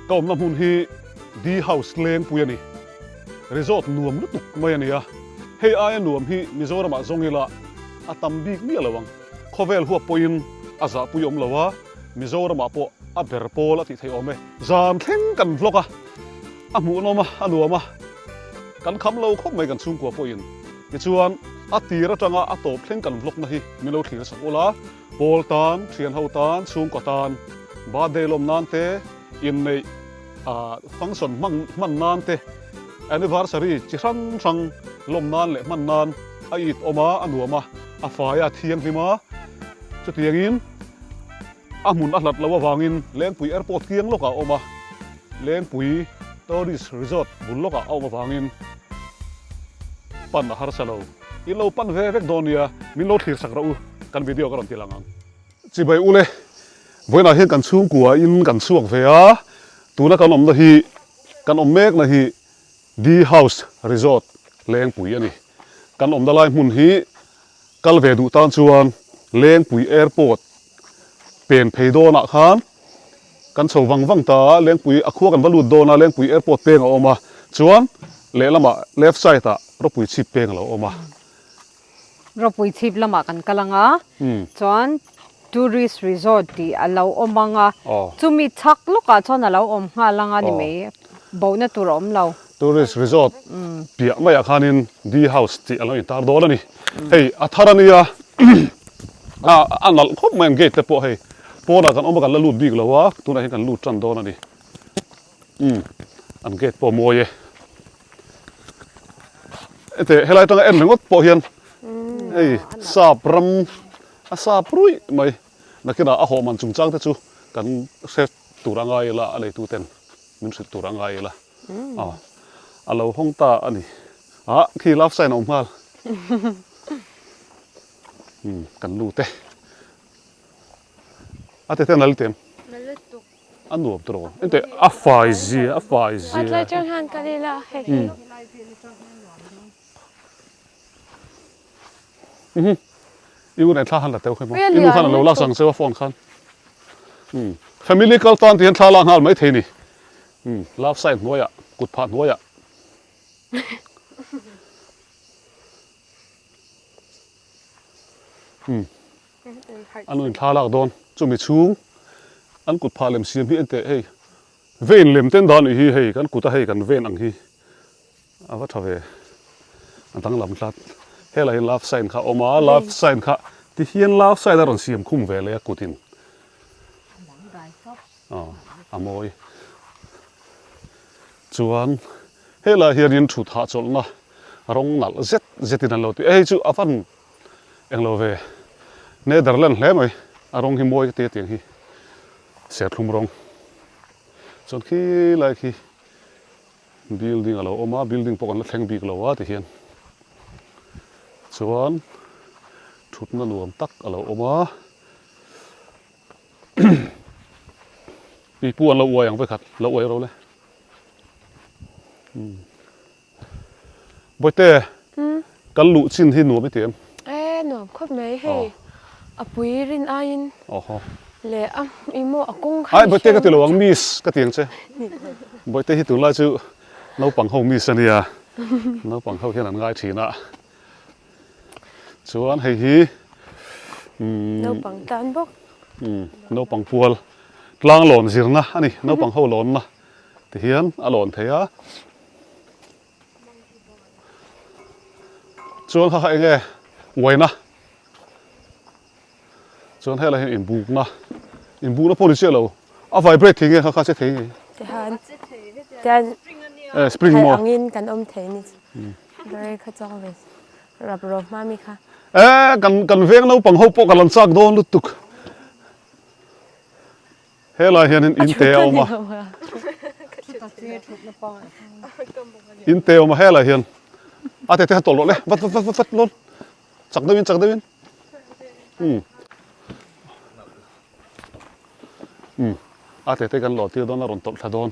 Ka awmna hmun hi D House Lengpui a ni. Resort nuam lutuk mai a ni a. Hei aia nuam hi Mizoramah zawng ila a tam bik miah lo ang. Khawvel huap pawhin a zahpui awm lo a, Mizoramah pawh a ber pawl a tih theih awm e. Zan thleng kan vlog a, a hmuhnawm a, a nuam a, kan kham lo khawp mai kan chhungkua pawhin. Tichuan, a tir atanga a tawp thleng kan vlog na hi min lo thlir sak ula, Pawl tan, thian ho tan, chhungkaw tan, birthday lawm nan te, inneih function hman hman nan te, anniversary chi hrang hrang lawm nan leh hman nan a it awm a, a nuam a, a fai a, a thianghlim a. Chutiangin a hmun a hlat loh avangin Lengpui Airport kiang lawkah a awm a, Lengpui Tourist Resort bul lawkah a awm avangin pan a harsa lo. In lo pan ve vek dawn nia, min lo thlir sak rawh u, kan video ka rawn ti lang ang. Chibai ule, vawiinah hian kan chhungkua in kan chhuak ve a, tuna kan awmna hi, kan awm mekna hi D House Resort Lengpui a ni. Kan awmna lai hmun hi kal ve duh tan chuan Lengpui Airport pen phei dawnah khan kan chho vang vang ta a, Lengpui a khua kan va lut dawn a, Lengpui Airport peng a awm a, chuan lehlamah left side ah Ropui chhip peng a lo awm a. Ropui chhip lamah kan kal ang a, chuan Tourist Resort tih a lo awm ang a, chumi chhak lawkah chuan a lo awm nghal ang a ni mai, bohna tur a awm lo. Tourist Resort piah maiah khanin D House tih a lo intar dawn a ni. Hei a thar a nia, a nalh khawp mai ang gate te pawh hei pawnah kan awm a kan la lut bik lo a, tunah hian kan lut tan dawn a ni. Umm an gate pawh a mawi e. Heti helai atanga en ringawt pawh hian hei sap ram a sap ruih mai. Nakinah a hawh man chungchang te chu kan hre tur a ngai ila a neituten min hrilh tur a ngai ila. Aw a lo hawng ta a ni. Ah khi love sign a awm nghal. Umm kan lut e. A tete a nal tem. A nuam tur aw. Enteh a fai zia a fai zia. A tlai tang hian kal ila hei hi. Mhm. I u nen thla han la teuh khaih maw? I nu khan a lo lak sang cheu a phone khan. Umm family kal tan ti hian thla lak nghal mai thei ni. Umm love sign hnuaiah kut phah hnuaiah. Umm a nu in thla lak dawn chumi chhung an kut phah lem siam hi enteh hei vein lem ten dan nih hi hei kan kut a hei kan ven ang hi. A va tha ve, a danglam tlat. Helai hi love sign kha a awm a, love sign kha ti hian love sign a rawn siam khum ve leh a kutin. Aw, a mawi. Chuan helai hianin thut hahchawlhna rawng nalh zet zetin an lo ti a, hei chu a van englo ve Netherland hle mai, a rawng hi mawi ka ti a tiang hi serthlum rawng. Chuan khilai khi. Building a lo awm a, building pawh kan la thleng bik lo a ti hian chuan thutna nuam tak a lo awm a pipu an lo uai ang vekhat lo uai ro le umm Bawihte kan luh chin hi nuam i ti em? E nuam khawp mai hei a pui rin aiin leh a i maw a kawng kha Ai Bawihte ka ti lo ang miss ka ti ang che Bawihte hi tunlai chu naupang ho miss a nia naupang ho hian an ngai thin a chuan hei hi umm naupang tan bawk umm naupang pual tlang lawn zirna a ni naupang ho lawnna ti hian a lawn thei a. Chuan kha kha eng nge uaina chuan helai hian inbukna inbukna pawh ni chiah lo a vibrate thei nge kha kha che thei nge tihan tihan eh spring maw angin kan awm thei ni dore kha chuang ve rap ro hma mi kha eh kan kan veng naupang ho pawh ka lan chak dawn lutuk Helai hianin in te a awm a, in te a awm a helai hian a tete kha tawlh rawh le vat vat vat vat lawn chak deuhin chak deuhin umm umm a tete kan lawh tir dawn a rawn tawlh thla dawn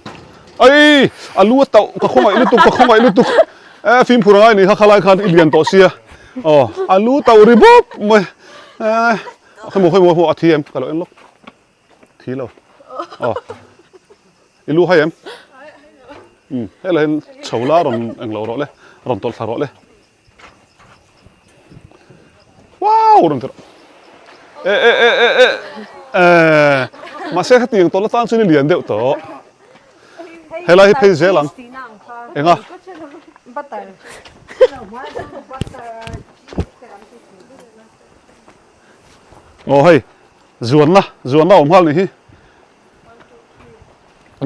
ai a lu a tauh ka khawngaih lutuk ka khawngaih lutuk e fimkhur angai ni kha khalai khan i lian tawh sia aw a lu tauh ri bawp mai e khawimaw khawimaw a thi em ka lo en lawk. Thi lo. Aw. I lu hai em? Umm helai hian chho la rawn englo rawh le, rawn tawlh thla rawh le. Wow rawn ti rawh. E e e e e e mahse hetiang tawlh atan chuan i lian deuh tawh. Helai hi phei zel ang. Enga? Aw hei zuanna zuanna awm nghal nih hi.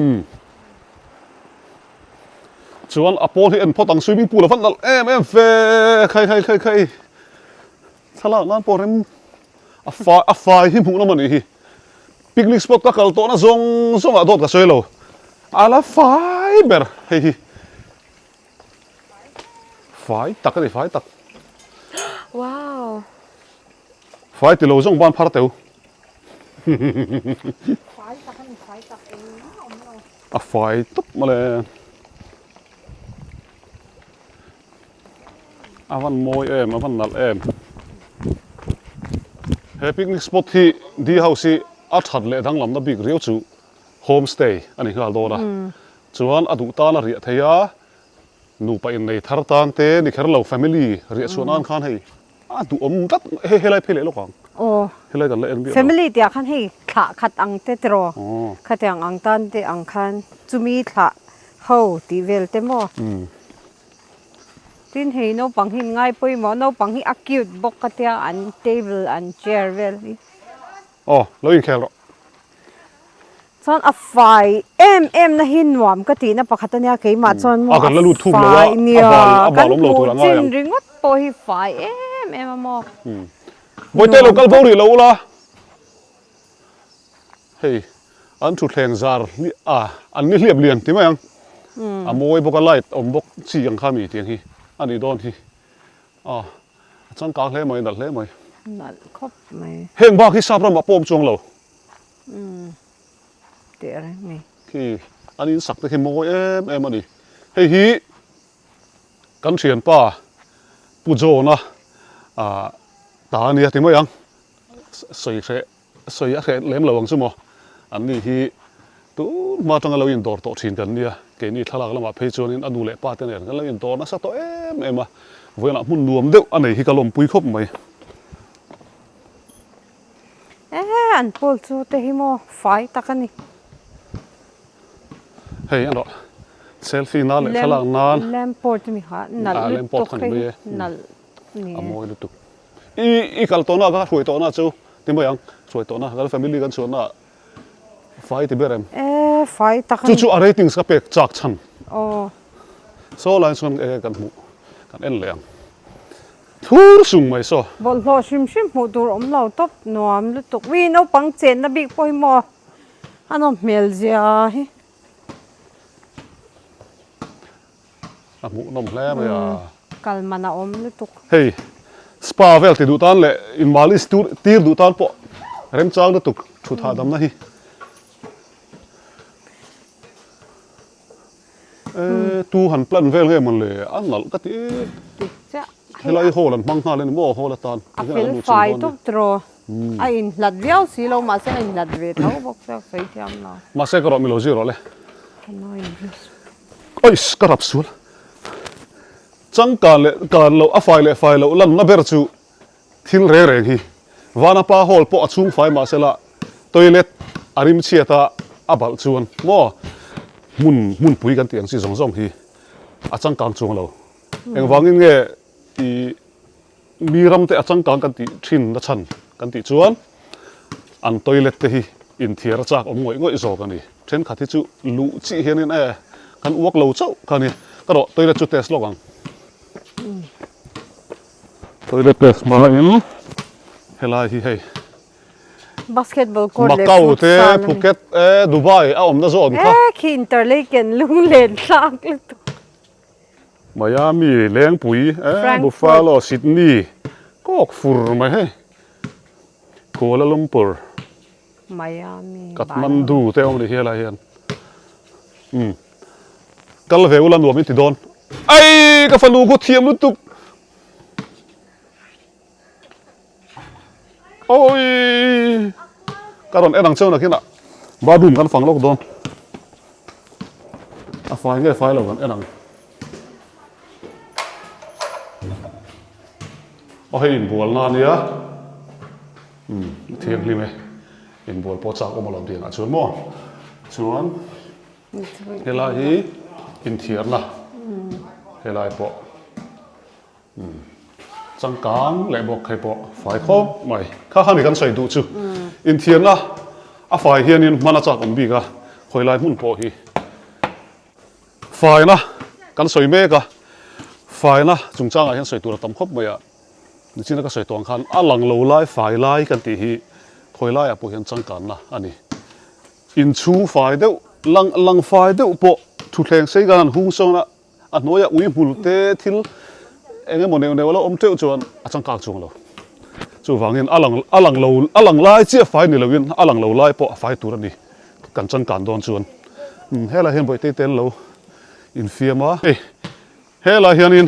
Umm. Chuan a pawl hi en phawt ang swimming pool a van nalh em em fe khai khai khai khai. Thlalak nan pawh rem a fai a fai hi hmuh nawm a nih hi. Picnic spot ka kal tawhna zawng zawngah dawt ka sawi lo. A la fai ber hei hi. Fai tak a ni fai tak. Wow. Fai ti lo zawng ban phar teu. Fai tak a ni fai tak engmah a awm lo. A fai tawp mawle. A van mawi em a van nalh em. He picnic spot hi D house hi a that leh danglamna bik riau chu home stay a ni nghal dawn a. Chuan a duh tan a riah thei a, nupa innei thar tan te ni kher lo family riah chhuah nan khan hei A duhawm tlat hei helai phei leh lawk ang. Aw. Helai kan la en miah lo. Family tih ah khan hei thlah khat ang te tiraw. Aw. Khatiang ang tan te ang khan chumi thlah ho tih vel te maw. Umm. Tin hei naupang hi an ngai pawimawh naupang hi a cute bawk ka tia an table an chair vel hi. Aw lo inkhel rawh. Chuan a fai em em na hi nuam ka tihna pakhat ania keimah chuan maw a kan la lut thuk lo a fai nia a bal a kan bal awm lo hmuh tur a ngai chin ang. ringawt pawh hi fai em em a maw. Bawihte lo Nuam kal bo tak. rih lo ula hei an thutthleng zar hliah a an ni hliap lian ti mai ang a mawi bawk a light awm bawk chi ang kha mi tiang hi a nih dawn hi a a changkang hle mai nalh hle mai. Nalh khawp mai. Heng bak hi sap ramah pawh awm chuang lo. Umm teh reng ni. Khi an in sak te khi mawi em em a ni. Hei hi kan thianpa Pu John-a ah ta a nia ti mai ang. Sawi hreh sawi a hreh lem lo ang chu maw. An ni hi tun hma atanga lo indawr tawh thin kan nia. Keini thlalak lamah phei chuanin a nu leh pa te nen kan lo indawr nasa tawh em em a. Vawiinah hmun nuam deuh a nei hi ka lawmpui khawp mai. Ehe an pool chu te hi maw fai tak a ni. Hei a rawh selfie nan leh thlalak nan. Lamp port a mi kha nalh lutuk hei nalh ni e. A mawi lutuk. I i kal tawhna ka hruai tawhna chu ti mai ang hruai tawhna kan family kan chhuahna fai ti ber em. E fai tak a ni. Chu chu a ratings ka pek chak chhan. Aw. Saw lai chuan e kan hmuh kan en leh ang. Thur sung mai saw. Bawlhhlawh hrim hrim hmuh tur awm lo tawp nuam lutuk. Ui naupang chenna bik pawh hi maw a nawm hmel zia hi. A hmuh nawm hle mai a. Kal man a awm lutuk. Hei spa vel ti duh tan leh in malis tur tir duh tan pawh remchang lutuk thut hahdamna hi. E tu han plan vel nge maw le a nalh ka ti e. Dik chiah. Helai hall an hmang nghal a ni maw hall atan. A fel fai tawp tiraw. A inhlat viau si lo mahse a inhlat ve tho bawk sia sawi thiam lo. Mahse ka rawh mi lo zir rawh le. Ois ka rap sual. Changkan leh kan loh a fai leh fai loh lanna ber chu Thil reng reng hi Vanapa Hall pawh a chhung fai mahse la toilet a rim chhiat a a balh chuan maw hmun hmunpui kan tih ang chi zawng zawng hi a changkang chuang lo. Engvangin nge i mi ram te a changkang kan tih thin na chhan kan tih chuan an toilet te hi inthiar a chak awm ngawih ngawih zawk a ni. Thenkhat hi chu luh chih hianin e kan uak lo chauh kha a ni. Ka rawh toilet chu test lawk ang. Toilet test hmain helai hi hei Basketball court leh Macau te futsal a ni. Phuket e Dubai a awmna zawn kha. E khi Interlaken lunglen thlak lutuk. Miami Lengpui e Frankfurt. Buffalo Sydney kawk fur mai hei Kuala Lumpur. Miami Kathmandu te awm a ni hi helai hian umm kal ve ula nuam in ti dawn ai ka fanu khu thiam lutuk awii ka rawn en ang cheu nakinah bathroom kan fang lawk dawn. A fai nge fai lo kan en ang. Aw hei inbualna a nia. Umm a thianghlim e. Inbual pawh chak awm alawm tih ah chuan maw. Chuan helai hi inthiarna helai pawh umm changkang leh bawk hei pawh fai khawp mai. Kha kha mi kan sawi duh chu inthiarna a fai hianin hman a chak awm bik a khawilai hmun pawh hi. Faina kan sawi mek a, faina chungchangah hian sawi tur a tam khawp mai a, nichina ka sawi tawh ang khan a lang lo lai fai lai kan tih hi khawi laiah pawh hian changkanna a ni. Inchhung fai deuh, lang lang fai deuh pawh thutthleng sei kan han hung sawn a, a hnuaia ui hmul te thil eng emaw neuh neuh a lo awm teuh chuan a changkang chuang lo. Chuvangin a lang a lang lo a lang lai chiah fai ni loin a lang lo lai pawh a fai tur a ni. Kan changkan dawn chuan helai hian bawihte te an lo infiam a. Hei helai hianin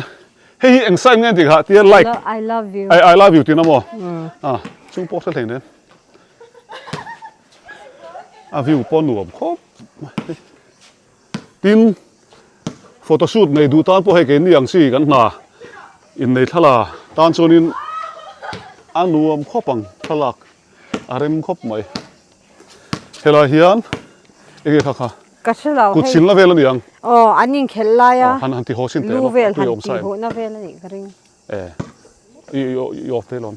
hei hi eng sign nge tih kha tia like I love you I love you tihna maw a chung pawh hre hlei nen a view pawh nuam khawp mai. Tin, photo shoot nei duh tan pawh hei keini ang chi kan hna innei thlalak tan chuanin a nuam khawp ang thlalak a rem khawp mai. Helai hian enge kha kha? Ka hre lo hei. Kut silna vel a ni ang. Aw an inkhelh lai a. Han han ti haw sin teh lu vel han ti hawhna vel a nih ka ring. E i i off thei lawm.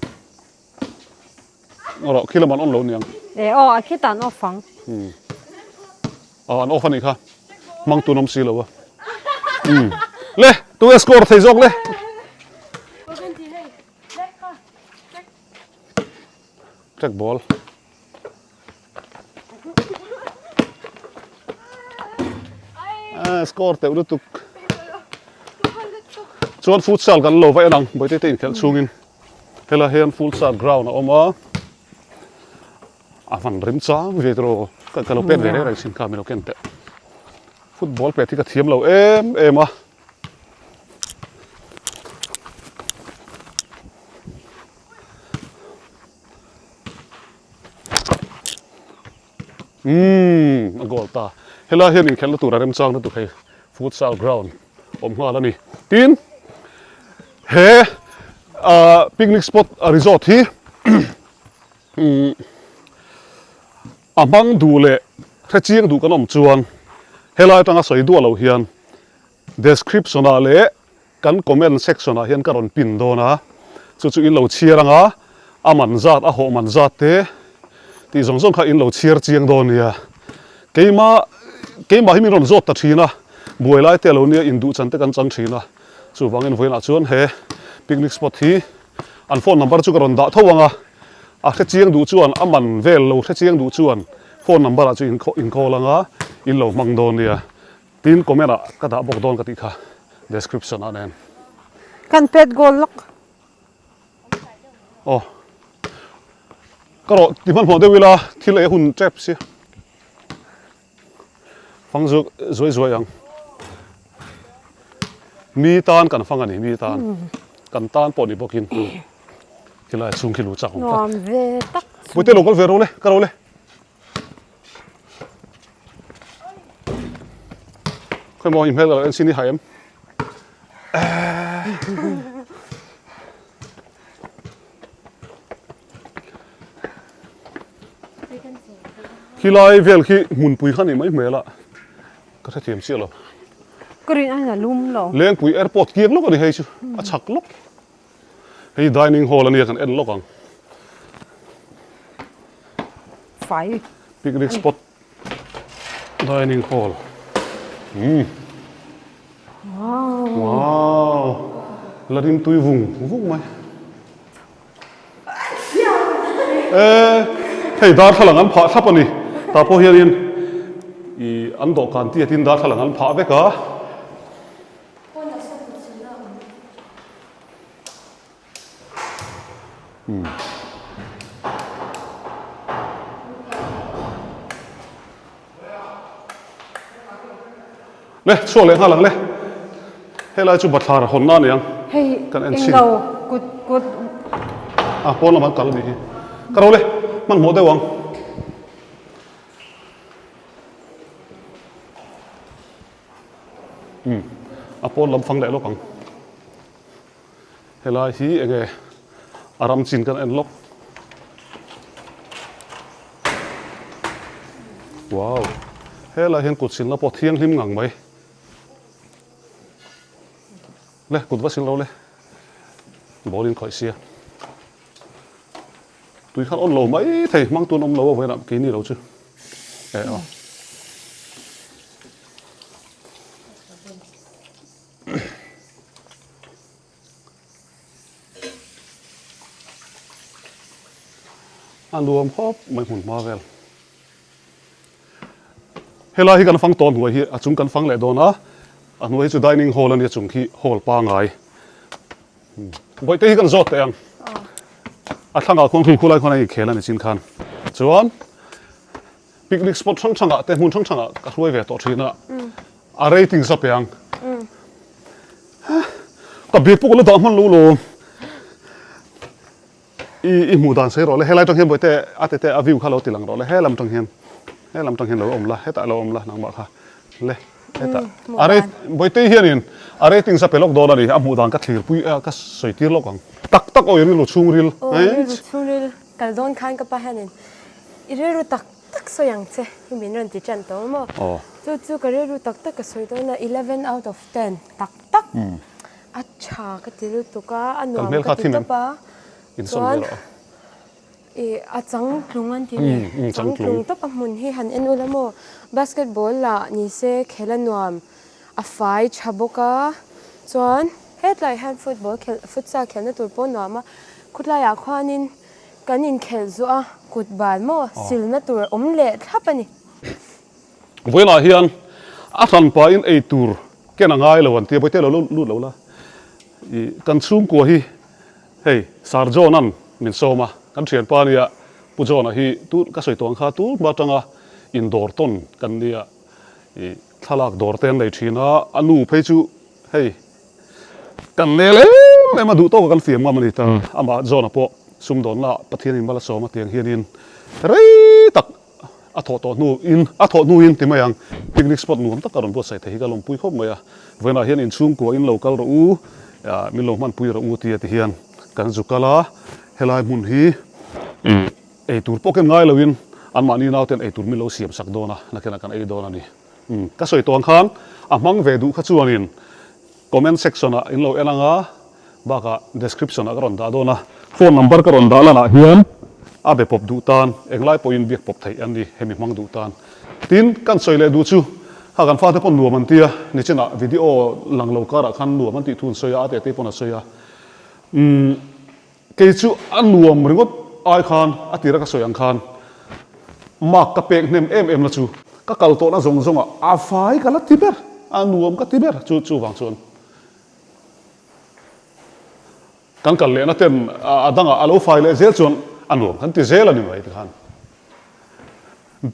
Rawh khi lam an on lo niang. E aw a khitah an off ang. Umm aw an off a nih kha hmang tun awm si lo a. Umm le tunge score thei zawk le. Track ball. Ah score teuh lutuk. Chuan futsal kan lo va en ang bawihte te inkhelh chhungin. Helai hian futsal ground a awm a, a hman rem chang ve tawh ka ka lo pet ve reng reng thin kha min lo ken teh. Football pet hi ka thiam lo em em a. Umm a goal ta. Helai hian inkhelhna tur a remchang lutuk hei futsal ground awm nghal a ni. Tin he ah picnic spot resort hi umm a hmang duh leh hrechiang duh kan awm chuan helai atanga sawi duah loh hian description ah leh Kan comment section ah hian ka rawn pin dawn a, chu chu in lo chhiar ang a, a man zat, a hawh man zat te tih zawng zawng kha in lo chhiar chiang dawn nia. Keima, keimah hi min rawn zawt ta thin a, buai lai te a lo nia, induh chan te kan chang thin a, chuvangin vawiinah chuan he picnic spot hi an phone number chu ka rawn dah tho ang a, a hre chiang duh chuan, a man vel lo hre chiang duh chuan phone number ah chu in call ang a, in lo hmang dawn nia. Tin comment ah ka dah bawk dawn ka tih kha description ah nen. Kan pet goal lawk. Aw. Ka rawh ti hmanhmawh deuh ila thil ei hun tep sia. Fang zu zuai zuai ang. Mi tan kan fang a ni mi tan. Kan tan pawh ni bawkin. Khilai chhung khi lu chak awm tlat. Nuam ve tak chu. Puite lo kal ve ro le ka ro le. Khawi maw i hmel ka lo en sin i hai em? Khi lai vel khi hmunpui kha ni mai hmel a ka hrethiam chiah lo. Ka rin aiin a lum lo. Lengpui airport kiang lawk a ni hei chu a chhak lawk. Hei dining hall ania kan en lawk ang. Fai. Picnic spot dining hall. Hmm. Wow. Wow. La rim tui vung vung mai. Eh, hei darthlalang an phah thlap ani. Tah pawh hianin i an dawhkan tiatin darthlalang an phah vek a. Le chhuak leh nghal ang le helai chu bathlar a hawnna a ni ang hei kan en chhin englo kut kut a pawn lamah an kal a nih hi ka ro le hmanhmawh deuh ang. Umm a pawn lam fang leh lawk ang. Helai hi enge a ram chin kan en lawk. Wow helai hian kut silna pawh thianghlim ngang mai. Le kut va sil lo le ball in khawih sia. Tui khan awn lo mai thei hmang tun awm lo a vawiinah keini lo chu e aw. A nuam khawp mai hmun hma vel. Helai hi kan fang tawh hnuai hi a chung kan fang leh dawn a, a hnuai hi chu dining hall a nia chung khi hall pangai. Bawihte hi kan zawt teh ang. A thlangah khuan khu khulai khuan a inkhel a ni chin khan. Chuan picnic spot hrang hrangah te hmun hrang hrangah ka hruai ve tawh thin a. A rating sa pe ang. Ka bag pawh ka la dah hman lo lo. I i hmuh dan sawi rawh le helai tang hian bawihte a tete a view kha lo ti lang rawh le helam tang hian helam tang hian lo awm la hetah lo awm la nangmah kha le hetah a rate bawihte hianin a ratings a pe lawk dawn a ni a hmuh dan ka thlir pui a ka sawi tir lawk ang tak tak aw i rilru chhungril aw rilru chhungril kal dawn khan ka pa hianin i rilru tak tak sawi ang che hi min rawn ti tan tawh maw chu chu ka rilru tak tak ka sawi dawn a 11 out of 10 tak tak A tha ka ti lutuk a, a nuam ka ti tawp a, chuan ih a changtlung an ti nge, changtlung tawp a hmun hi han en ula maw, basketball lah ni se khel a nuam, a fai tha bawk a, chuan hetlai hian football khelh futsal khelhna tur pawh a nuam a, khawtlaiah khuanin kan inkhelh zuah a, kut bal maw silna tur awm leh thlap a ni. Vawilah hian a hranpain ei tur ken a ngai lo an tia, Bawihte lo lut lo la, ih kan chhungkua hi hei Sir John-a'n min sawm a, kan thianpa nia Pu John-a hi tu ka sawi tawh ang kha tun hma atanga indawr tawn kan nia, ih thlalak dawr te an nei thin a, a nu phei chu hei kan nel em em a, duh tawk a kan fiam ngam a ni ta, amah John-a pawh sumdawnna ah Pathianin mal a sawm a tiang hianin rei tak A thawh tawh hnu in, a thawh hnu in ti mai ang, picnic spot nuam tak a rawn buatsaih thei hi ka lawmpui khawp mai a. Vawiinah hian inchhungkua in lo kal rawh u, min lo hmanpui rawh u tia ti hian kan zu kal a. Helai hmun hi ei tur pawh ken ngai loin anmahni nauten ei tur min lo siam sak dawn a, nakinah kan ei dawn a ni. Ka sawi tawh ang khan a hmang ve duh kha chuanin Comment section ah in lo en anga, bakah description ah ka rawn dah dawn a, phone number ka rawn dah lanah hian a be pawp duh tan englai pawhin biak pawp theih an ni hemi hmang duh tan. Tin, kan sawi leh duh chu kha kan fate pawn nuam an ti a, nichinah video lang lo karah khan nuam an tih thu an sawi a, a tete pawn a sawi a. Umm Kei chu a nuam ringawt ai khan a tira ka sawi ang khan mark ka pek hnem em em na chu ka kal tawhna zawng zawng ah a fai ka la ti ber, a nuam ka ti ber chu chuvang chuan kan kal lehna ten a dangah a lo fai leh zel chuan a nuam kan ti zel a ni mai tikhan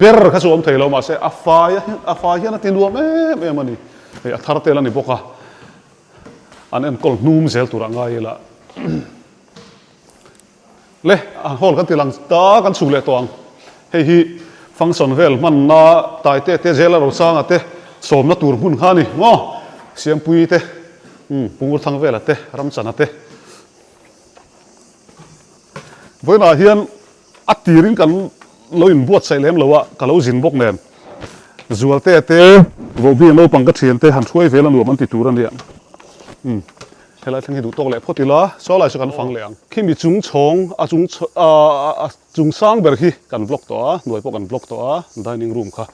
ber kha chu awm thei lo mahse a fai a fai hian a ti nuam em em a ni, hei a thar tel a ni bawk a. An enkawl hnum zel tur a ngai ila. Le, a hall kan ti lang ta, kan chhuk leh tawh ang. Hei hi function vel hmanna Taite te, Zela Rosanga te sawmna tur hmun kha a ni maw? Siampuii te, umm Pungurthang vela te, Ramchana te. Vawiinah hian A tirin kan lo inbuatsaih lem lo a, ka lo zin bawk nen. Zualte te, Vohbing naupang ka thian te han hruai vel a nuam an ti tur a nia. Umm, helai thleng hi duh tawk leh phawt ila, saw lai saw kan fang leh ang. Khimi chung chhawng, a chung a chung sang ber khi kan vlog tawh a, hnuai pawh kan vlog tawh a, dining room kha.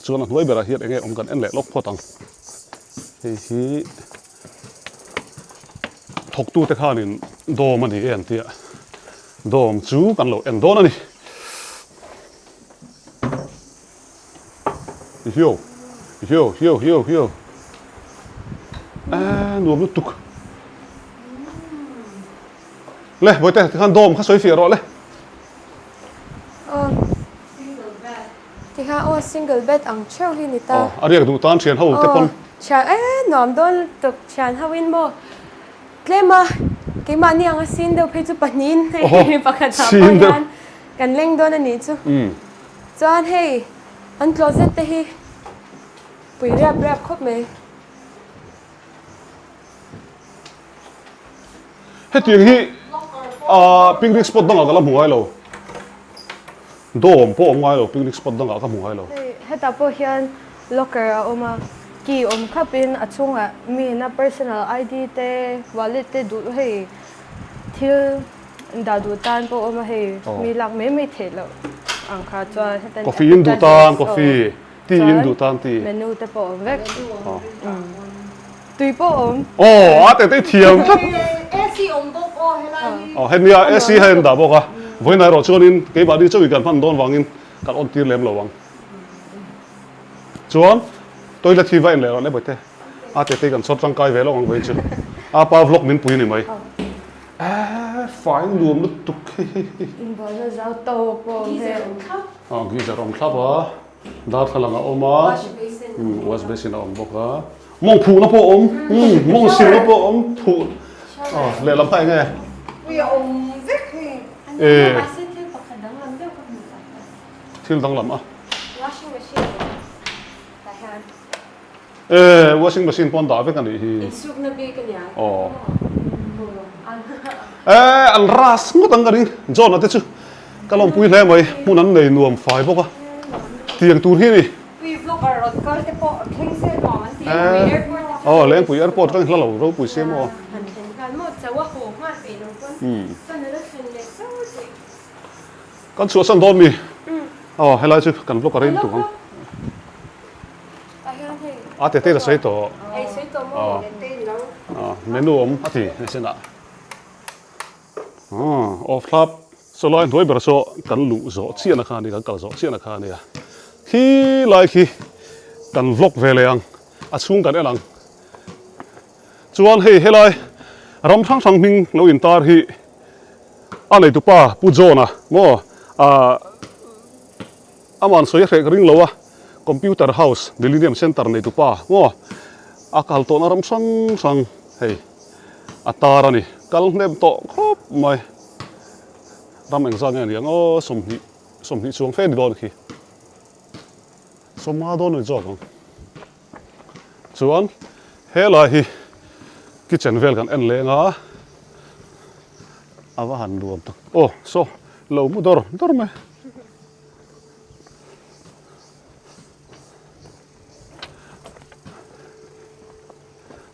Chuan a hnuai berah hian enge awm kan en leh lawk phawt ang. Hei hi thawktute khanin dawm a ni e an tia. Dawm chu kan lo en dawn a ni. Hiu, hiu, hiu, hiu, hiu. Eee, nuam lutuk. Le, Bawihte, tikhan dawm kha sawi fiah rawh le. Aw, tikhan aw single bed ang theuh hi ni ta. Aw, a riak duh tan thian ho te pawn. Aw, thian, eee, nuam dawn lutuk thian ho in maw. Tlem a, keimahni anga sin deuh phei chu pahnihin hei pakhat ah pawh hian kan leng dawn a nih chu. Chuan hei an closet te hi pui riap riap khawp mai. Hetiang hi ah picnic spot dangah ka la hmu ngai lo. Dawm pawh awm ngai lo picnic spot dangah ka hmu ngai lo. Hei hetah pawh hian locker a awm a, key awm khapin a chhungah miin a personal ID te wallet te duh hei thil dah duh tan pawh awm a hei mi lak mai mai theih loh ang kha chuan heta Coffee in duh tan coffee, tea in duh tan tea. Menu te pawh awm vek. Tui pawh awm. Aw a tete thiam tlat. AC awm bawk aw helai hi. Aw henia AC hi a in dah bawk a, vawiin erawh chuanin keimahni chauhin kan hman dawn vangin kan on tir lem lo ang. Chuan toilet hi va en leh rawh le bawihte. A tete kan chhawr tangkai ve lawk ang vawiin chu. A pa vlog min pui a ni mai. Eee fai nuam lutuk hi hi hi. Inbualna zau tawk pawh awm he. Aw geyser awm thlap a. Darthlalang a awm a, wash basin a awm bawk a, mawng phuhna pawh a awm, mawng silna pawh a awm, phuh lehlam kha eng nge? Pui a awm vek hei. Mahse thil pakhat danglam deuh ka hmu tak a. Thil danglam a? Washing machine tah hian. E, washing machine pawn dah vek a nih hi. Insukna bik a nia. Aw. E, an ras ngawt ang ka ring. John a te chu ka lawmpui hle mai. Hmun an nei nuam fai bawk a. Tiang tur hi a ni. Pui vlogger rawn kal te pawh thleng se nuam an ti a Lengpui airport atang. Aw, Lengpui airport atang hla lo ropui sia maw. Han thlen nghal maw, chau a haw nghal peih lo pawn ka nula thlen leh chauh theih. Kan chhuahsan dawn mi? Aw, helai chu kan vlog a rei lutuk ang. A tete ka sawi tawh. Menu awm a ti hei ah. Aw thlap saw lai hnuai ber saw kan luh zawh chiahna kha a ni kan kal zawh chiahna kha a nia. Khi lai khi kan vlog ve leh ang a chhung kan en ang. Chuan hei helai ram hrang hrang hming lo intar hi a neitupa Pu John-a maw ah Aman sawi a hreh ka ring lo a, Computer House, Millennium Centre neitu pa maw a kal tawhna ram hrang hrang hei a tar a ni. Kal hnem tawh khawp mai. Ram engzat nge a ni ang aw, 20, 20 chuang fe a ni dawn khi. Sawmnga dawn a ni zawk ang. Chuan helai hi kitchen vel kan en leng a, a va han nuam tak. Aw saw lo mu dawr dawr mai.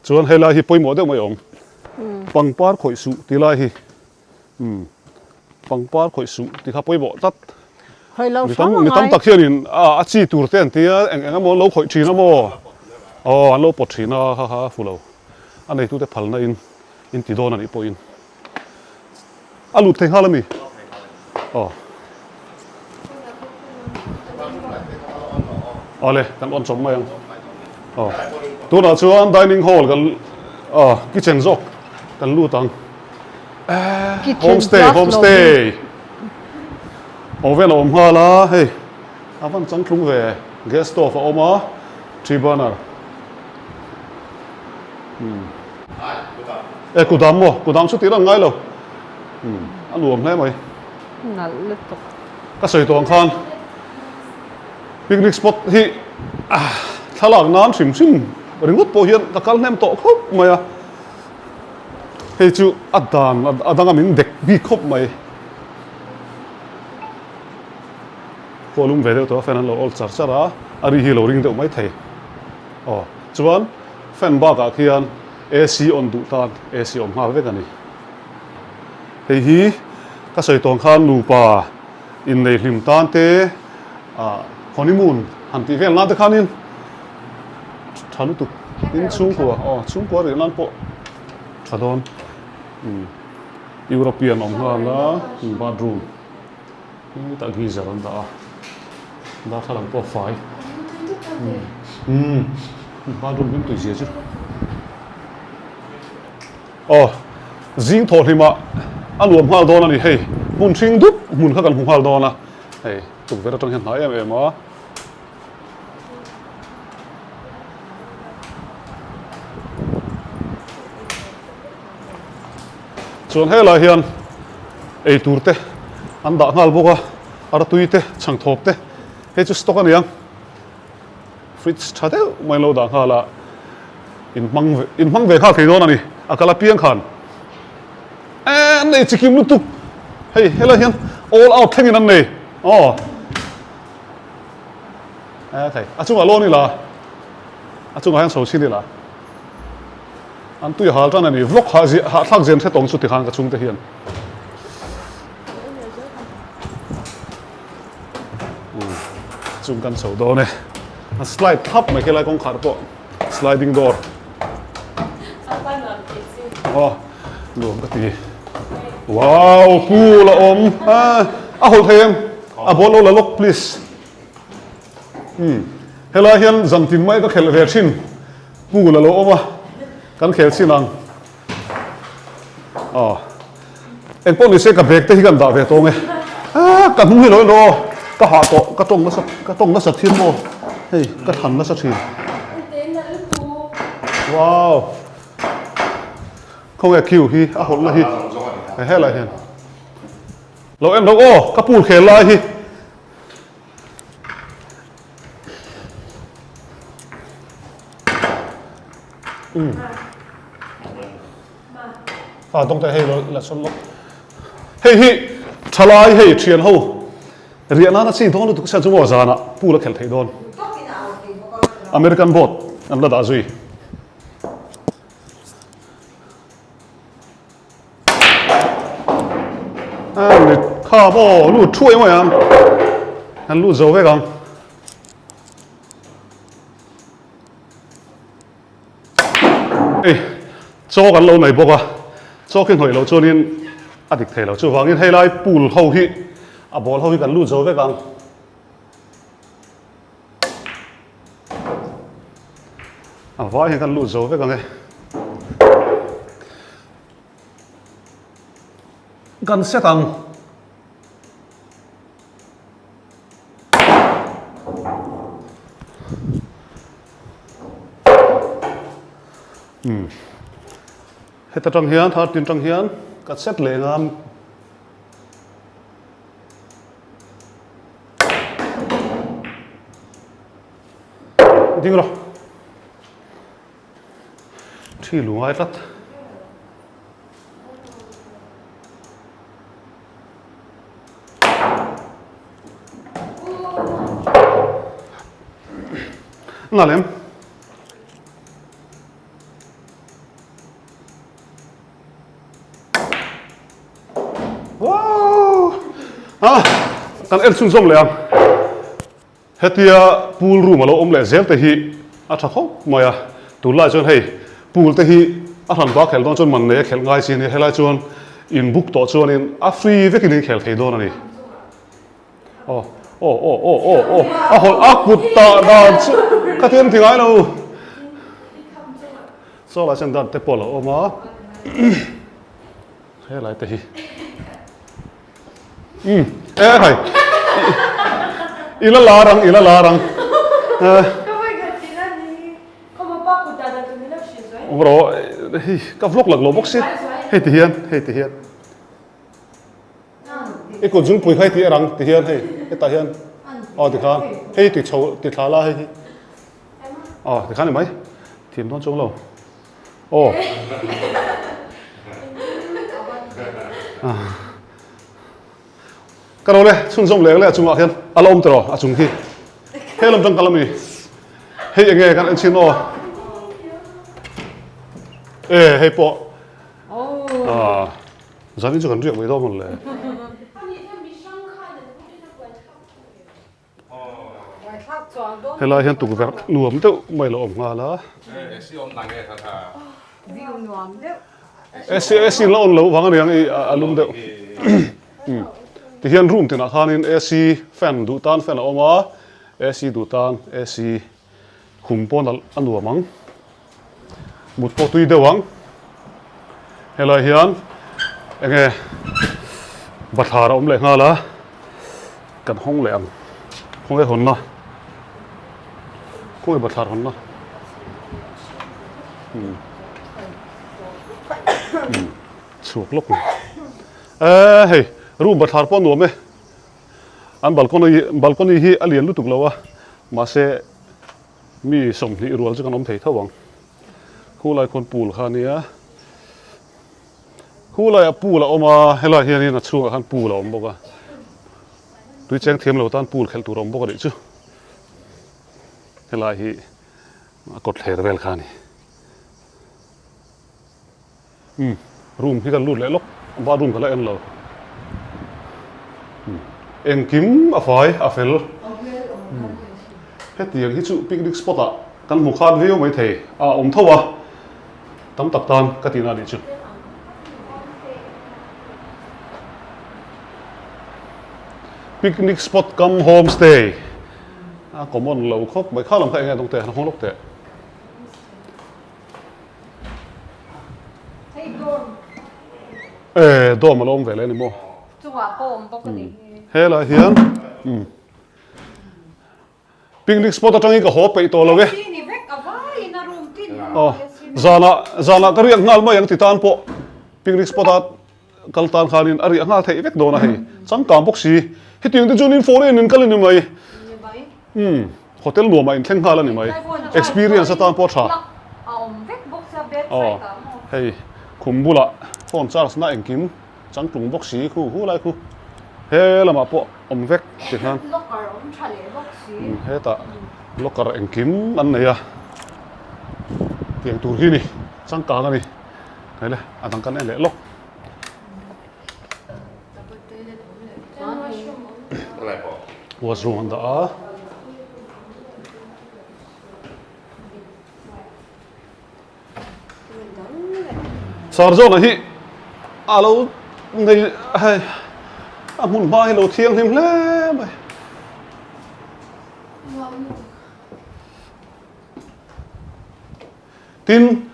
Chuan helai hi pawimawh deuh mai awm. Pangpar khawih suh tih lai hi umm pangpar khawih suh tih kha pawimawh tlat. Mi tam mi tam tak hianin a chi tur te an tia eng eng emaw an lo khawih thin a maw? Aw an lo pawt thin a ha ha fu lo. A neitute phalna in in ti dawn a nih pawhin. A lut thei nghal a mi? Aw. Awle, kan on chawp mai ang. Aw. Tunah chuan dining hall kan aw kitchen zawk kan lut ang. Homestay, homestay. Oven a awm nghal a, hei a van changtlung ve. Gas stove a awm a, three burner. Hmm. E kudam maw? Kudam chu tih lan ngai lo. Hmm, a nuam hle mai. Nalh lutuk. Ka sawi tawh ang khan picnic spot hi thlalak nan hrim hrim ringawt pawh hian ka kal hnem tawh khawp mai a. Hei chu a dan a danga min dek bik khawp mai. Khua lum ve deuh tawh a fan an lo awl char char a, a ri hi lo ring deuh mai thei. Aw, chuan fan bakah khian AC on duh tan AC awm nghal vek a ni. Hei hi ka sawi tawn khan nupa innei hlim tan te ah honeymoon han tih vel nan te khanin tha lutuk in chhungkua aw chhungkua rih nan pawh tha dawn umm European awm nghal a bathroom. Hetah geyser an dah a, darthlalang pawh a fai. Umm bathroom hlim tui zia chu. Aw zing thawh hlimah a nuam nghal dawn a ni hei hmun hring dup hmun kha kan hmu nghal dawn a hei tukverh atang hian hnai em em a. Chuan helai hian ei tur te an dah nghal bawk a, artui te, chhangthawp te, hei chu stock a ni ang. Fridge tha deuh mai an lo dah nghal a, in hmang in hmang ve nghal thei dawn a ni, a kal apiang khan. an nei chikim lutuk. Hei helai hian all out thlengin an nei. Aw. E thei. A chungah lawn ila. A chungah hian chho chhin ila. An tui hal tan a ni. Vlog hah ziah hahthlak zian hre tawng chu tikhan ka chhungte hian. Chung kan chho dawn e. A slide thlap mai khi lai kawngkhar pawh sliding door. Aw nuam ka ti. Wow pool a awm. A hawlh thei em? A ball lo la lawk please. Umm helai hian zan tin mai ka khelh ve thin pool a lo awm a kan khel chin ang aw engpawh ni se ka bag te hi kan dah ve tawng e ah ka hnung hi lo en rawh aw ka hah tawh ka tawng nasa ka tawng nasa thin maw hei ka thlan nasa thin wow khawnge queue hi a hawlh na hi helai hian lo en rawh aw ka pool khel lai hi. A dawng te hei lo la sawn lawk. Hei hi thalai hei thian ho riah nana chi dawn lutuk sia chu maw zanah pool a khelh theih dawn. American boat an la dah zui. A mit kha maw lut thuai mai ang an lut zo vek ang ei chaw kan lo nei bawk a chaw khi hnawih loh chuanin a dik thei lo chuvangin hei lai pool ho hi a ball ho hi kan lut zo vek ang. A vai hian kan lut zo vek ang e. Kan set ang. Hmm. Heta tang hian, thar tin tang hian ka set leh ngam. Ding rawh. Thi lu ngai tlat. Nga lem. Ah, kan en chhunzawm leh ang. Hetia pool room a lo awm leh zel te hi a tha khawp mai a. Tunlai chuan hei pool te hi a hran bak khelh dawn chuan man nei a khelh ngai chi a ni. Helai chuan in book tawh chuanin a free vekin in khel thei dawn a ni. Aw aw aw aw aw aw a hawlh a kut tah dan chu ka ti em ti ngai lo. Saw lai chuan dan te pawh a lo awm a helai te hi umm e hai i la lar ang i la lar ang awm rawh hei ka vlog lak lo bawk si hei ti hian hei ti hian i kut zungpui kha hei ti erang ti hian hei hetah hian aw tikhan hei ti chho ti thla la hei hi. Aw tikhan ni mai thiam dawn chuang lo aw ka lo le chhunzawm leh leh a chungah khian a la awm tawh a chung khi he lam tang kal ami hei enge kan en chhin aw e hei pawh ah zanin chu kan riak mai dawn mawn le. Helai hian tukverh nuam deuh mai lo awm nghal a. AC AC la on lo vang aniang i a lum deuh. Tihian room tinah khanin AC fan duh tan fan a awm a, AC duh tan AC khum pawn a nuam ang. Mut pawh tui deuh ang. Helai hian enge bathlar a awm leh nghal a, kan hawng leh ang. Khawnge hawnna? Khawnge bathlar hawnna? Umm umm chhuak lawk ang. Eee hei room bathlar pawh a nuam e. An balcony balcony hi a lian lutuk lo a, mahse Mi 20 rual chu kan awm thei tho ang. Khulai khawn pool kha a nia. Khu laiah pool a awm a, helaiah hianin a chhungah khan pool a awm bawk a. Tui cheng thiam lo tan pool khelh tur a awm bawk a nih chu. Helai hi a kawtthler vel kha a ni. Umm room hi kan lut leh lawk bathroom ka la en lo umm engkim a fai a fel umm hetiang hi chu picnic spot ah kan hmu khat viau mai thei a awm tho a tam tak tan ka tihna a nih chu. Picnic spot cum homestay a common lo khawp mai kha lam kha eng nge dawng teh han hawng lawk teh. E dawm a lo awm ve leh a ni maw? Chungah pawh awm bawk a ni hi. Helaiah hian umm picnic spot atangin ka haw peih tawh lo e. Ni vek a vaiin a room tin Aw zanah zanah ka riak nghal mai ang ti tan pawh picnic spot a kal tan khanin a riah nghal theih vek dawn a hei changkang bawk si hetiang te chuanin foreign in kal a ni mai umm hotel nuamah in thleng nghal a ni mai experience atan pawh tha aw hei khum bulah phone charge na engkim changtlung bawk si khu hu lai khu he lamah pawh awm vek ti khan umm hetah locker engkim an nei a tiang tur hi ni changkang a ni. Hei le, a dang kan en leh lawk. Washroom an dah a. Sarzawna hi a lo nei hei a hmun hma hi lo thianghlim hle mai. Tin,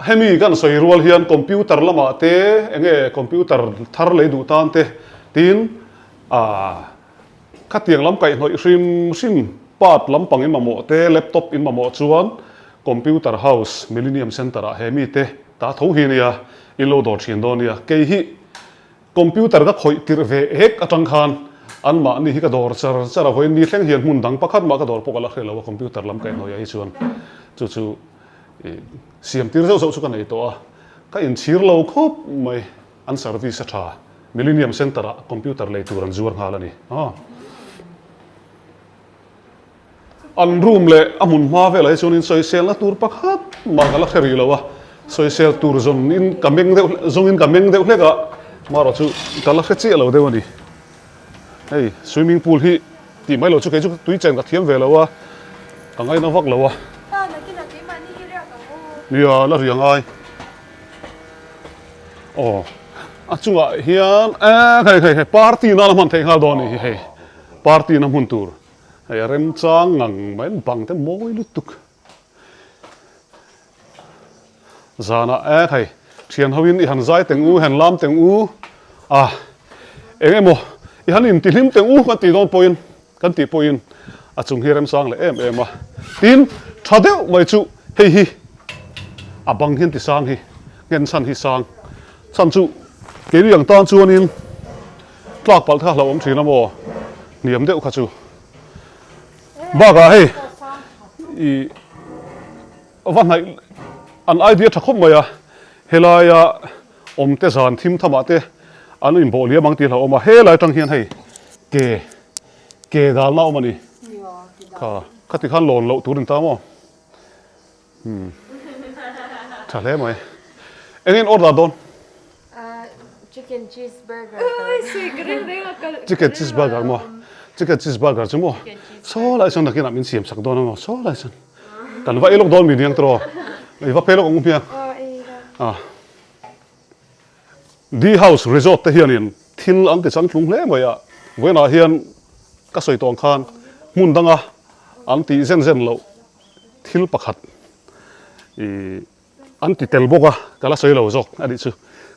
Hemi kan sawi rual hian computer lamah te enge computer thar lei duh tan te tin ah khatiang lam kaihhnawih hrim hrim part lampang in mamawh te laptop in mamawh chuan computer house Millennium Centre ah he mi te ta tho hi nia in lo dawr thin dawn nia kei hi computer ka khawih tirh ve ek atang khan anmahni hi ka dawr char char a vawiin ni thleng hian hmun dang pakhat mah ka dawr pawh ka la hre lo a computer lam kaihhnawih ah hi chuan chu chu Siam tir zauh zauh chu ka nei tawh a, ka inchhir lo khawp mai. An service a tha, Millennium Centre ah computer lei tur an zuar nghal a ni. An room leh a hmun hma velah hi chuan in sawiselna tur pakhat mah ka la hre rih lo a, sawisel tur zawn in ka meng deuh zawng in ka meng deuh hlek a, marawh chu ka la hre chiah lo deuh a ni. Hei swimming pool hi tih mai lo chu kei chu tui chen ka thiam ve lo a, ka ngaina vak lo a. Pa nakinah keimahni hi riak ang aw. Nia la ri angai. Aw a chungah hian eh hei hei hei party nana hman theih nghal dawn a nih hi hei party na hmun tur hei a remchang ngang mai bang te mawi lutuk. Zanah e hei thian ho in i han zai teng u, han lam teng u a, eng emaw i han inti hlim teng u kan tih dawn pawhin kan tih pawhin a chung hi remsang leh em em a. Tin, tha deuh mai chu hei hi a bang hian ti sang hi, nghen chhan hi sang chhan chu keini ang tan chuanin tlak palh kha hlauhawm thin a maw, hniam deuh kha chu. Bakah hei i va hnaih an idea tha khawp mai a, helaia awm te zan thim thamah te an inbawh liam ang tih hlauhawm a, helai atang hian hei ke ke dalna a awm a ni kha khati khan lawn loh tur in ta maw. Umm tha hle mai. Eng in order dawn? Chicken cheese burger. Chicken cheese burger maw? Chicken cheese burger chu maw? Saw lai sawn nakinah min siam sak dawn a maw? Saw lai sawn. Kan va ei lawk dawn mi niang tawh. I va phei lawk ang u hmiang. Ah. D House Resort te hianin thil an ti changtlung hle mai a. Vawiinah hian ka sawi tawng khan hmun danga an tih zen zen loh thil pakhat ih an ti tel bawk a, ka la sawi lo zawk a nih chu.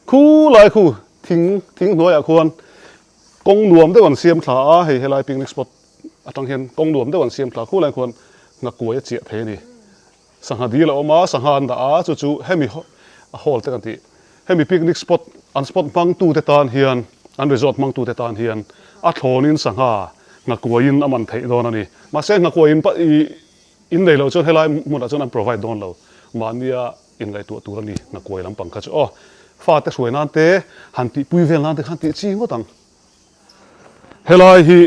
Khu lai khu thing thing hnuaiah khuan kawng nuam deuh an siam thla a, hei helai picnic spot atang hian kawng nuam deuh an siam thla khu lai khuan nghakuai a chiah thei a ni. Sangha dil a awm a, sangha an dah a, chu chu hemi hall te kan tih hemi picnic spot an spot hmangtute tan hian an resort hmangtute tan hian a thlawnin sangha nghakuaiin a man theih dawn a ni. Mahse nghakuaiin ih in nei loh chuan helai hmunah chuan an provide dawn lo. Mahnia inngaihtuah tur a ni nghakuai lampang kha chu aw. Fate hruai nan te, han tihpui vel nan te khan tih chi ngawt ang. Helai hi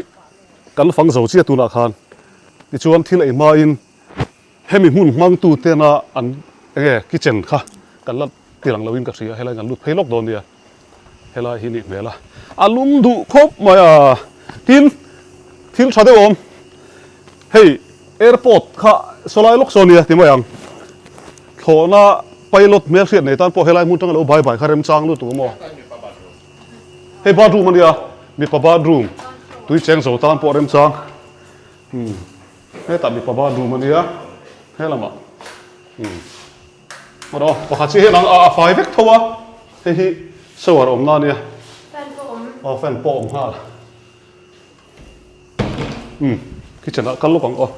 kan fang zo chiah tunah khan tichuan thil ei hmain hemi hmun hmangtu tena an enge kitchen kha kan la ti lang loin ka hria helai kan lut phei lawk dawn nia helai hi nih hmel a a lum duh khawp mai a tin thil tha deuh awm hei airport kha sawlai lawk saw nia ti mai ang thlawhna pilot hmelhriat nei tan pawh helai hmun tanga lo bai bai kha remchang lutuk maw. Hei bathroom a nia, mipa bathroom tui cheng zo tan pawh remchang. Umm hetah mipa bathroom a nia he lamah umm aw pakhat chiah hian a a fai vek tho a, hei hi shower awmna a nia. Fan pawh awm. Aw fan pawh awm nghal. Umm kitchen ah kal lawk ang aw.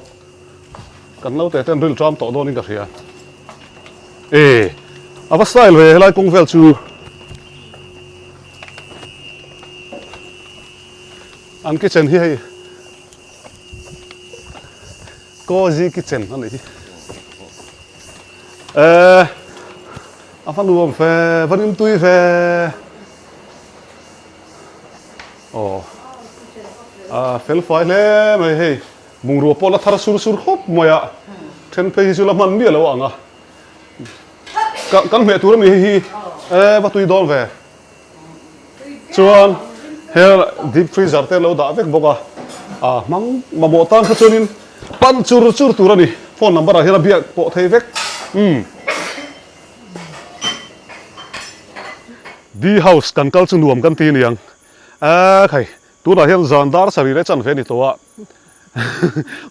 Kan naute ten ril ṭam tawh dawnin ka hria. E a va style ve helai kawng vel chu. An kitchen hi hei cozy kitchen a nih hi. E a va nuam ve va rimtui ve. Aw a fel fai hle mai hei bungrua pawh la thar sur sur khawp mai a then phei hi chu la hman miah lo ang a ka kan hmeh tur a mi hei hi e va tui dawn ve chuan he deep freezer te lo dah vek bawk a a hmang mamawh tan kha chuanin pan chur chur tur a ni phone number ah hian a biak pawh thei vek umm. D house kan kal chu nuam kan ti niang a khai tunah hian zan dar sarih leh chanve a ni tawh a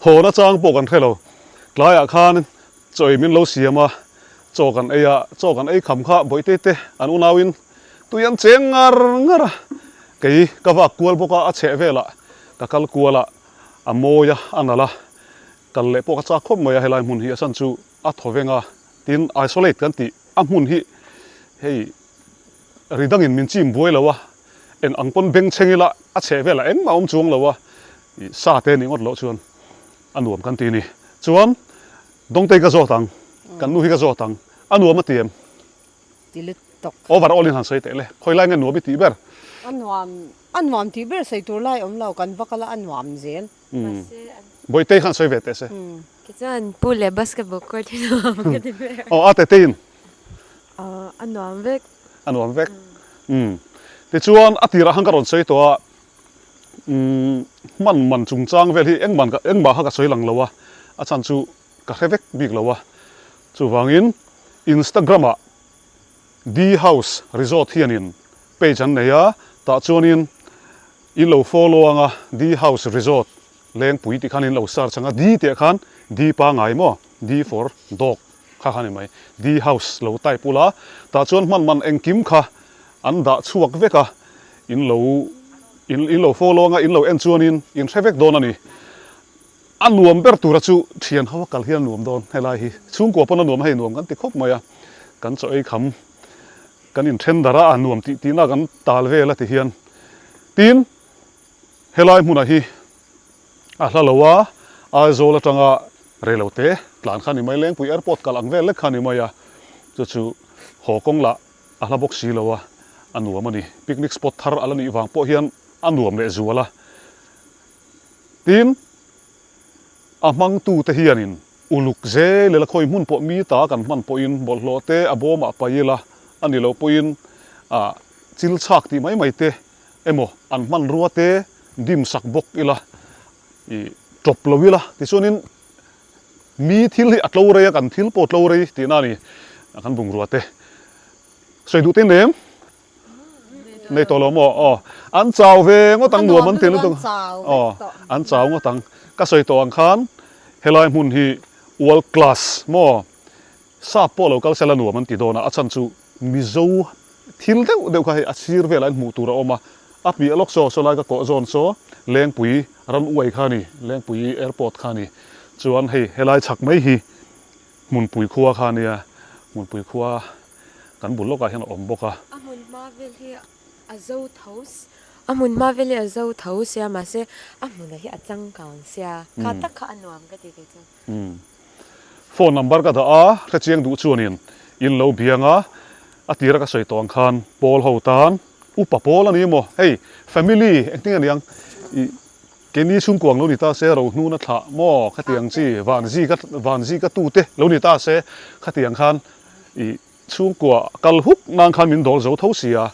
hawn achang pawh kan hre lo tlaiah khan chaw ei min lo siam a chaw kan ei a chaw kan ei kham kha bawihte te an unauin tui an cheng ngar ngar a kei ka vak kual bawk a a chheh velah ka kal kual a a mawi a a nalh a kal leh pawh ka chak khawp mai a helai hmun hi a chhan chu a thaw veng a tin isolate kan tih a hmun hi hei ri dangin min chim buai lo a eng ang pawn beng chheng ila a chheh velah engmah a awm chuang lo a ih sa te nih ngawt loh chuan a nuam kan ti a ni chuan Dawngtei ka zawt ang kan nu hi ka zawt ang a nuam a ti em? Ti lutuk. Over all in han sawi teh le khawi lai nge nuam i tih ber? A nuam a nuam tih ber sawi tur lai awm lo kan va kal a a nuam zel. Bawitei khan sawi ve teh se. Kei chuan pool leh basketball court hi nuam ka ti ber. Aw a teteiin. A nuam vek. A nuam vek. Umm. Tichuan a tirah khan ka rawn sawi tawh a, umm hman man chungchang vel hi engman ka engmah kha ka sawi lang lo a, a chhan chu ka hre vek bik lo a. Chuvangin Instagram ah D House Resort hianin page an nei a, tah chuanin in lo follow ang a, D House Resort Lengpui tih khan in lo search ang a, D tih ah khan D pangai maw, D for dog kha kha ni mai, D House lo type ula, tah chuan hman man engkim kha an dah chhuak vek a, in lo in lo follow ang a, in lo en chuanin in hre vek dawn a ni. A nuam ber tura chu thian ho a kal hian a nuam dawn helai hi. Chhungkua pawn a nuam a hei nuam kan ti khawp mai a, kan chaw ei kham kan inthen darh a, a nuam tih tihna kan tal vel a ti hian. Tin, helai hmunah hi a hla lo a, Aizawl atanga reilo te tlan kha a ni mai, Lengpui Airport kal ang vel lek kha a ni mai a, chu chu haw kawng lah a hla bawk si lo a, a nuam a ni. Picnic spot thar a la nih vang pawh hian a nuam leh zual a. Tin, a hmangtute hianin uluk zel ila khawi hmun pawh mi ta kan hman pawhin bawlhhlawh te a bawmah paih ila a ni loh pawhin ah chil chhak tih mai mai te emaw an hmanrua te dim sak bawk ila ih tawp lo ila tichuanin mi thil hi a tlo rei a kan thil pawh tlo rei tihna a ni kan bungrua te sawi duh te nem. Nei tawh lo maw? Aw, an chau ve ngawt ang nuam an ti lutuk. Aw, an chau ngawt ang. Ka sawi tawh ang khan helai hmun hi world class maw? Sap pawh lo kal sela nuam an ti dawn a, a chhan chu Mizo thil deuh deuh kha hei a sir velah hian hmuh tur a awm a. A piah lawk saw saw lai ka kawh zawn saw Lengpui ram uai kha a ni, Lengpui airport kha a ni. Chuan hei helai chhak mai hi Hmunpui khua kha a nia, Hmunpui khua kan bul lawkah hian a awm bawk a. A hmun hma vel hi a zo tho a hmun hma vel hi a zo tho sia mahse a hmunah hi a changkang sia kha tak kha a nuam ka ti kei chu. Phone number ka dah a, hrechiang duh chuanin in lo biang a. A tira ka sawi tawh ang khan pawl ho tan upa pawl a ni maw? Hei family engtin a niang ih keini chhungkuang lo ni ta se rohnuna thlah maw khatiang chi van zika van zika tute lo ni ta se khatiang khan ih Chhungkua kal huk nan khan min dawl zo tho si a,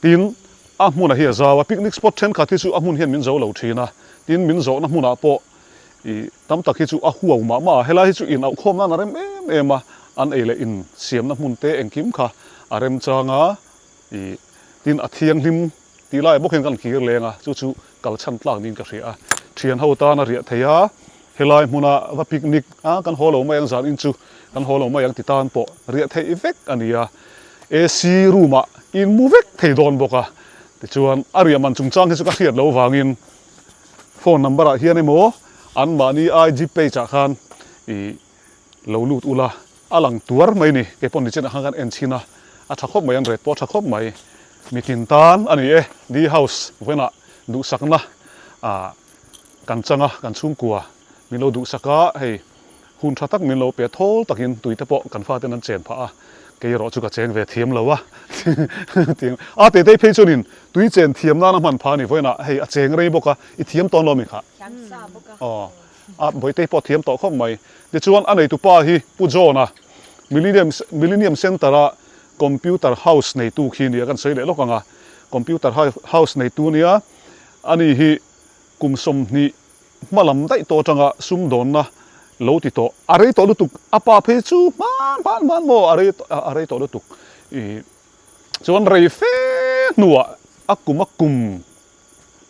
tin a hmunah hi a zau a, picnic spot thenkhat hi chu a hmun hian min zo lo thin a, tin min zawhna hmunah pawh ih tam tak hi chu a huau mah mah a, helai hi chu in auhkhawm nan a rem em em a, an ei leh in siamna hmun te engkim kha a rem chang a, ih tin a thianghlim tih laiah bawk hian kan kir leng a, chu chu kal chhan tlak niin ka hria a, thian ho tan a riah thei a. Helai hmuna va picnic a kan haw lo mai ang zan in chu kan haw lo mai ang ti tan pawh riah theih vek a ni a, AC room ah in mu vek thei dawn bawk a, tichuan a riah man chungchang hi chu ka hriat loh vangin phone number ah hian emaw anmahni IG page ah khan ih lo lut ula a lang tuar mai ni, kei pawh nichin ah khan kan en chhin a, a tha khawp mai an ret pawh a tha khawp mai, mitin tan a ni e, D house vawiinah duhsakna ah. Kan chang a, kan chhungkua min lo duhsak a, hei hun tha tak min lo pe thawl takin tui te pawh kan faten an chen phah a, kei erawh chu ka cheng ve thiam lo a, tiang a Tetei phei chuanin tui chen thiam nana hman phah a ni vawiinah hei a cheng rei bawk a, i thiam tawn lo mi kha? Aw, a Bawitei pawh thiam tawh khawp mai. Tichuan a neitu pa hi Pu John-a Millennium Millennium Centre-a Computer House neitu khi nia kan sawi leh lawk ang a, Computer House neitu nia ani hi Kum 20 hma lam daih tawh atanga sumdawnna lo ti tawh a rei tawh lutuk, a pa phei chu hman hman hman maw a rei a rei tawh lutuk ih chuan rei fe hnuah a kum a kum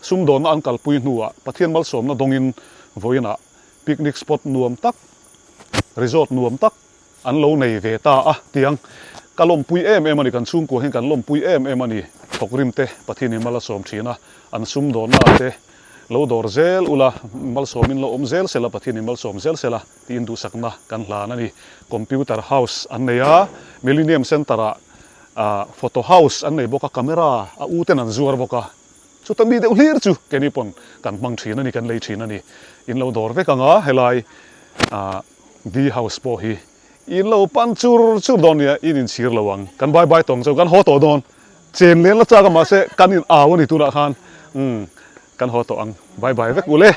sumdawnna an kalpui hnuah Pathian malsawmna dawngin vawiinah picnic spot nuam tak resort nuam tak An lo nei ve ta a tiang. Ka lawmpui em em a ni, kan chhungkua hian kan lawmpui em em a ni. Thawkrim te Pathianin mal a sawm thin a, an sumdawnna te lo dawr zel ula, malsawmin lo awm zel sela, Pathianin malsawm zel sela tiin duhsakna kan hlan a ni. Computer house an nei a, Millennium Centre ah photo house an nei bawk a, camera a u ten an zuar bawk a. Chuta mi deuh hlir chu keini pawn kan hmang thin a ni, kan lei thin a ni. In lo dawr vek ang a, helai ah. Bee house pawh hi in lo pan chur chur dawn nia, in inchhir lo ang. Kan bye bye tawng chu kan haw tawh dawn. Chen len la chak a mahse kan in au a ni tunah khan umm kan haw tawh ang. Bye bye vek u le.